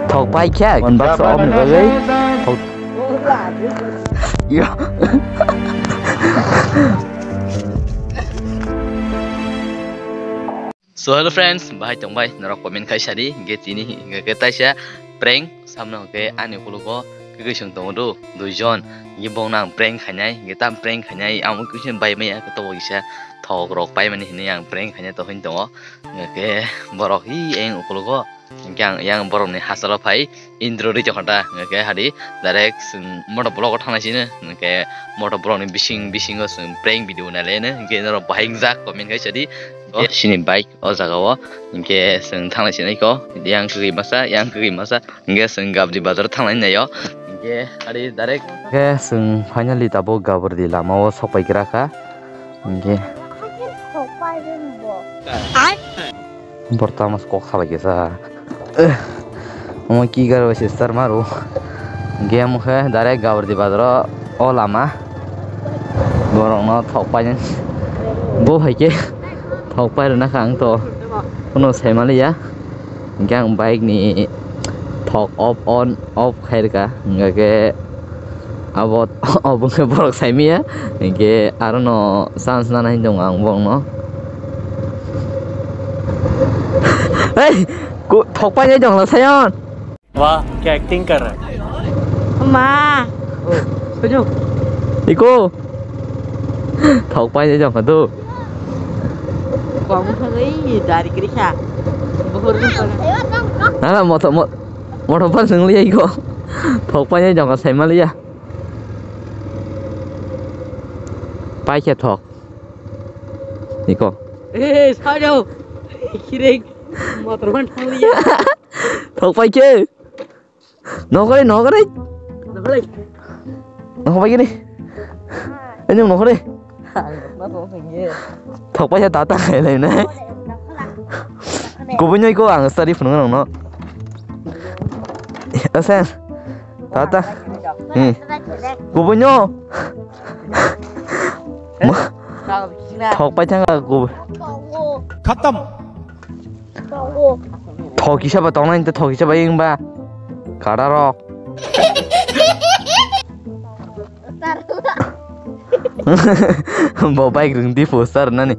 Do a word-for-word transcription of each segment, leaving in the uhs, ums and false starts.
Thok pai khe, one box om ni bagwi. Thok. Yo. So hello friends, bahai tongbai norok comment khai sadi, hingke tini hingke taisa prank samno hingke ani ukologo kwkwi chwng tongo do duijon, hingke bongno ang prank khainai, hingke tam prank khainai, amo kisa bai maya khe tobo kisa thok rok paimani hinwi ang prank khainai to hwn tongo, hingke borok hi eng ukologo. Hingke ang yang borokni hachalo phai intro ri tongkha ta, hingke hadi direct chwng moto vlog o thangna sino, hingke moto vlog ni bising bisingo chwng prank video nai laino, hingke norok bahai wngjak comment khai sadi. O sini bike o jaga o, hingke chwng thangna sino iko yang kwrwi masa, yang kwrwi masa, hingke chwng Gabri bazar o thangna naio, hingke hadi direct. Hingke chwng finally tabuk Gabri lama o sok pai gra kha, hingke. Bortama kok salai kisa. Omo ki garo sister maru. Game khe direct Gabri bazar o lama. Borok no thok pai. Bo hai khe thok pai rwna kha ang to. Kuno sai maliya. Hingke ang bike ni thok off on off khai rwkha. Hingke abo, obo khe borok saimaya, hingke aro no chance nana hini tongo ang borokno. Hei, ko-, thok painai tongla sayon. वाह, क्या एक्टिंग कर रहा है। Ma. Iko. Thok painai tongkha do. Kong thangwi dari kiri kha. Bohor ni pala. Nana moto mo-, moto pan sengli iko. Thok painai tongkha saimaliya. Paikhe thok. Iko. Eh, sao. Kirek. Motor man thanglia. Thok paikhe. Nokore, nokore. Nokore. Nokore paikhe ni. Ini nokore. Thok paisa tata khailai nai. Kubui nyo iko ang study phunung nang no. Asen. Tata. Hmm. Kubui nyo. Thok pai thang kubui. Khatam. Thok kisa ba tongnai te thok kisa ba ing ba. Kada rok. Bo bike rwng di poster nani.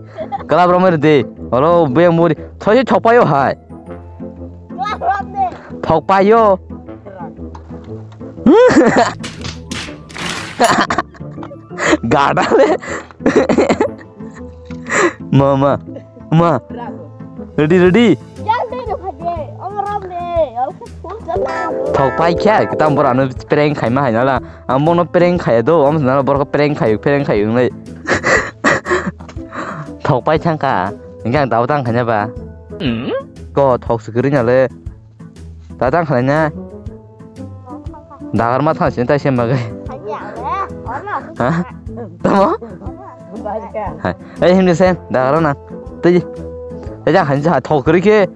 Club romai rwdi. Oro beng buri. Thoi thok paio hai. Thok paio. Gada le. Mama. Ma. Ready, ready. Thok pai khe, kitam borano prank khaima hai nala. Ang bono prank khaya do, ang nala borok prank khayu, prank khayu nai. Thok pai thangka, hingke ang dao tang khanya ba. Ko thok sikiri nale. Tata ang khalai na. Dagar ma thang sini tai sem bagai. Ha? Tamo? Hai. Eh, himni sen, dagar na. Tei. Tei jang han ja thok kri ke.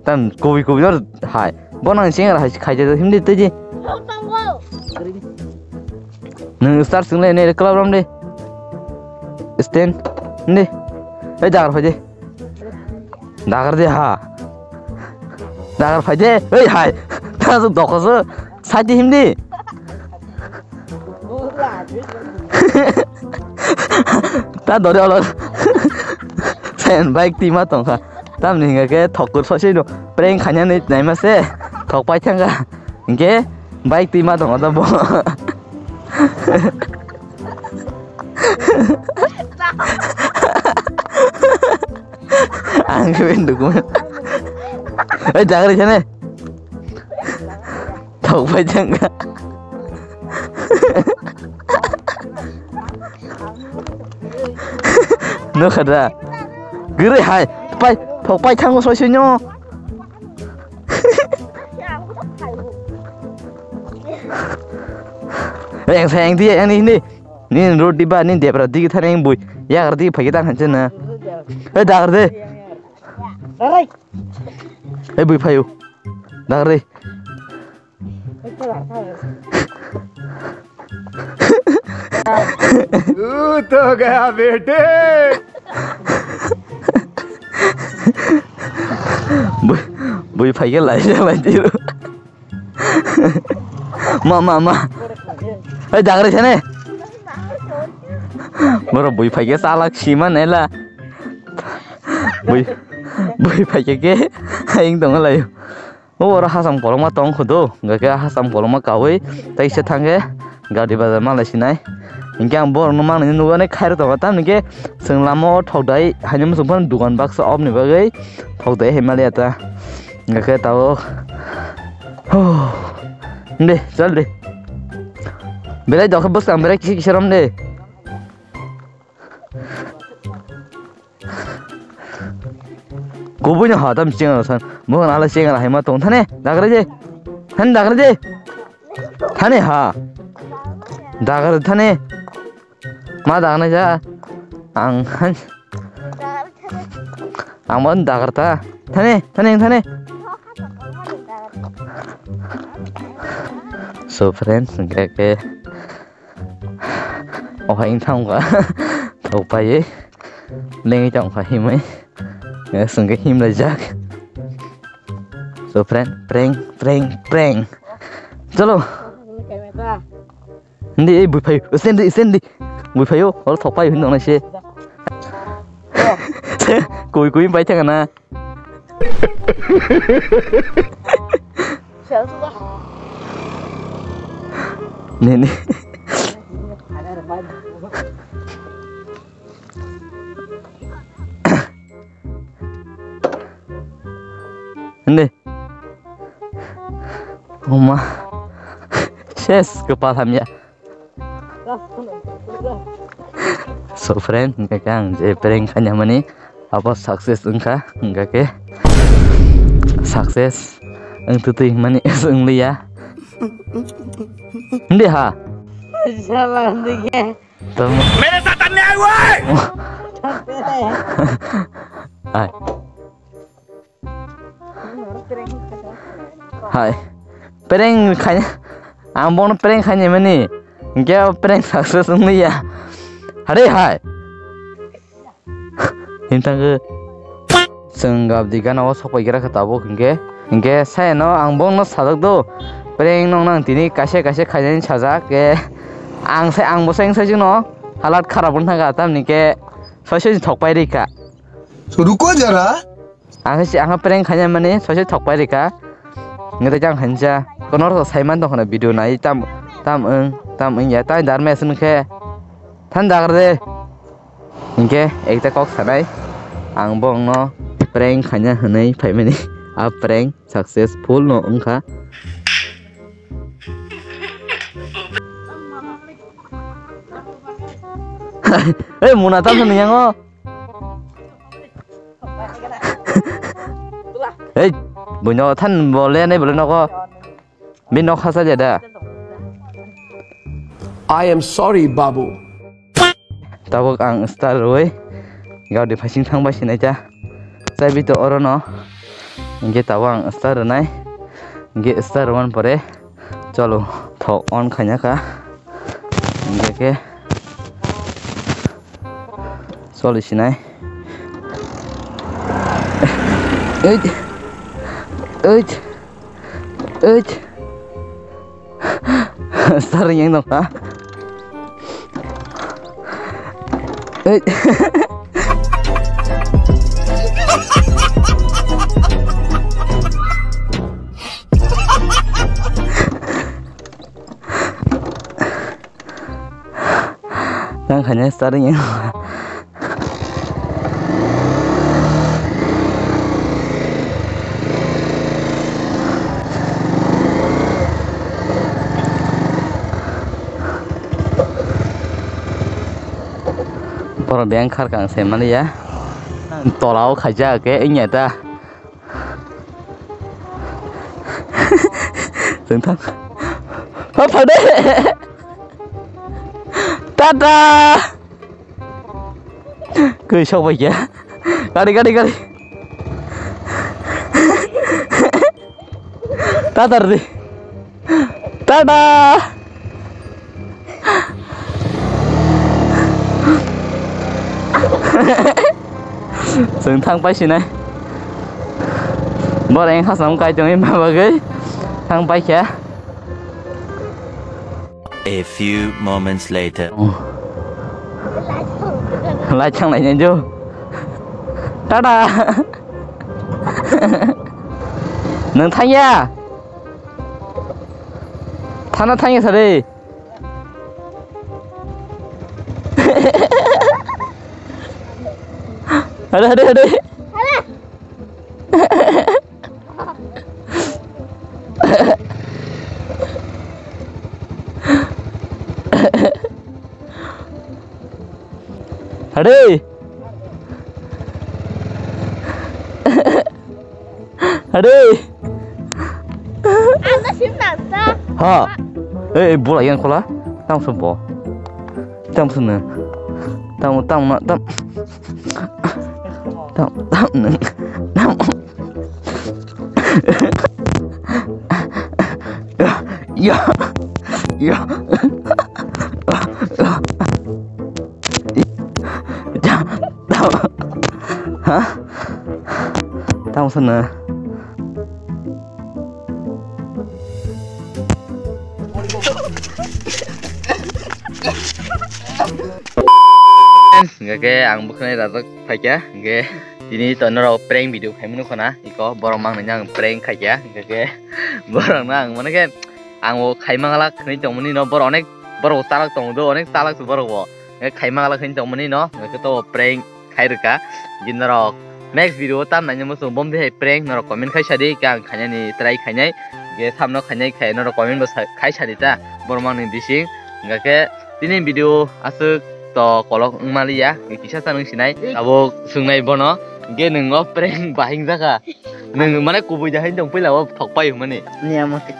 Tam kobi kobi nor hai. Bonang sing ra hai khai ja himni tei ji. Nung star sing le ne club ram de. Stand. Ne. Eh, dagar phai de. Dagar de ha. Dagar phai de. Ei hai. Ta su dokho su. Sai de himdi. Ta dori olo. Sen bike tima tongkha. Tamni hinga ke thokur sosi no. Prank khanya ni naima se. Thok pai thangkha. Hingke bike twi ma tongo to bo. Ang khe ben dukuman. Oi, jagri sene. Thok pai jangga. Nokha da. Giri hai. Pai, thok pai thango soi soi no. Yang sayang dia yang ini ini. Ni road di ba ni debra di thani yang bui. Ya gar di phagi tang hanchen na. Eh, dagar de. Eh, bui phayu. Dagar de. तू तो गया बेटे। Bui, Bui phaikhe lai lai tiro. Ma, ma, ma. Oi, dagre sene. Boro bui phaikhe chalak sima nela. Bui, bui phaikhe khe hayung tongo laio. O oro hasam kolokma tong khudu, hwnkhe khe hasam kolokma kaui taisa thangkhe gari bazar malai sinai. Hinkhe ang borokno manwi nukjaknai khairok tongo, tamni khe chwng lama o thokdai haino muchung phano dukan baksa obni bagwi thokdai hai maliya ta. Hwnkhe tabuk. Huh. De, chal de. Belai dokhe bwskang belai kisa kisa rom de. Kubui no ha tam chinga san. Mo na la chinga hai ma tong thane. Dagre je. Than dagre je. Thane ha. Dagre thane. Ma dagne ja. Ang han. Ang mon dagar ta. Thane, thane, thane. So friends, hwnkhe khe. O hai wng thang kha. Thok paiwi. Lengwi tong kha himwi. Swngkhe himlaijak. So friend, prank, prank, prank. Chalo. Hindi, eh, bui phaio. Stand di, stand di. Bui phaio. Oro thok paiwi hwn dong nai se. Kui, kui bai thang na. Ne, ne. Hindi. Oma. Ses, kepala hamya. So friend, hingke ang je prank khainamani abo success wngkha, hingke success wngtutwi himani wngliya. Hindi ha? Salah hindi ke. Tamo. Mere saath anyaay hua hai! Ai. Hai. Prank khaina. Ang bono prank khaina mani. Hingke prank success wngliya. Hare hai. Hintangke. Chwng gabdi gana o sokpai gira kha tabuk hingke. Hingke sayano ang bono sajak do. Prank nong nang tini kaisa kaisa khainani sajak ke. Ang sai ang bo sai sai jino. Halat kharap wng thangkha tamni ke. Soi soi thokpai rikha. Ruko jara. Ang se ang prank khaina mani soi soi thokpai rikha. Ngai jang hansa. Kono ro sai man tong khana video nai tam tam wng tam wng ya tai dar mes wng khe. Than dagar de. Hingke ekta kok sanai. Ang bongno prank khaina hwnwi phaimani. A prank successful no wngkha. Ei muna tam sani yango. Ei, buino than bole nai bole nogo. Bi nok hasa jada. I am sorry, Babu. Tabuk ang star rwi. Gaudi phasing thang bai sinai ta. Chai bi to oro no. Hingke tabuk ang star rwnai. Hingke star rwman pore. Cholo, thok on khaina kha. Hingke ke. Choli sinai. Uit. Uit. Uit. Star yang dong ha. Uit. Nang khaina starting ya. Borok beng kharkang se maliya. Tola o khaijak ke wngya ta. Tongthang. Hop, hop de. Tata. Koi sok bai kya. Gari, gari, gari. Tata re. Tata. Chwng thang pai sinai. Boreng hasam kai tongwi ma bagwi thang paikha. A few moments later. Lai thang lai nai jo. Tata. Nang thangya. Thana thangya sare. Hade, hade, hade. Hade. Hade. Anda sim nang ta. Ha. Eh, eh, bola yang kola. Tang sumpo. Tang sunu. Tang, tang, tang. Tang, tang, tang. Ya, ya, ya. Hah? Tamo sana. Friends, hingke ang bwkhwnai rajak phaikha, hingke tini to norok prank video khaimani khona, iko borok mangnai ang prank khaikha, hingke borok no ang mane khe ang bo khaima glak hwnwi tongmani no, borok onek borok chalak tongo do, onek chalak se borok bo, hingke khaima glak hwnwi tongmani no, hingke to prank khai rwkha. Hingke norok next video o tam naina muchung bom de hai prank norok comment khai sadi, hingke ang khainani try khainai, hingke samno khainai khai norok comment bo sa-, khai sadi ta borok mangnai bising. Hingke tini video aswk to kolok wngma liya, hingke kisa sa nwng sinai abo swngnai bono, hingke nwng o prank bahing jaga nwng mane kubui da hai tong puila o thok pai hwnmani. Niya moti.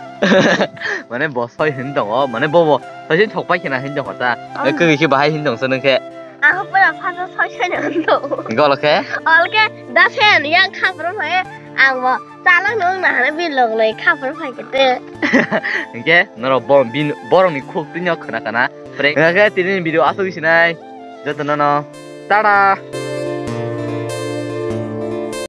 Mane bo soi hin tongo, mane bo bo soi hin thok pai khena hin tongo ta. Kwrwi khe bahai hin tong sa nwng khe. Ang pura phato soi soi nang to. Golo khe? Ol khe dasen yang khapro phai ang bo chalak nung na hana bilong lai khapro phai kete. Hingke norok bo bin borok ni khuk twi no khna kana. Pre. Hingke tini video asuk sinai. Joto no no. Tada.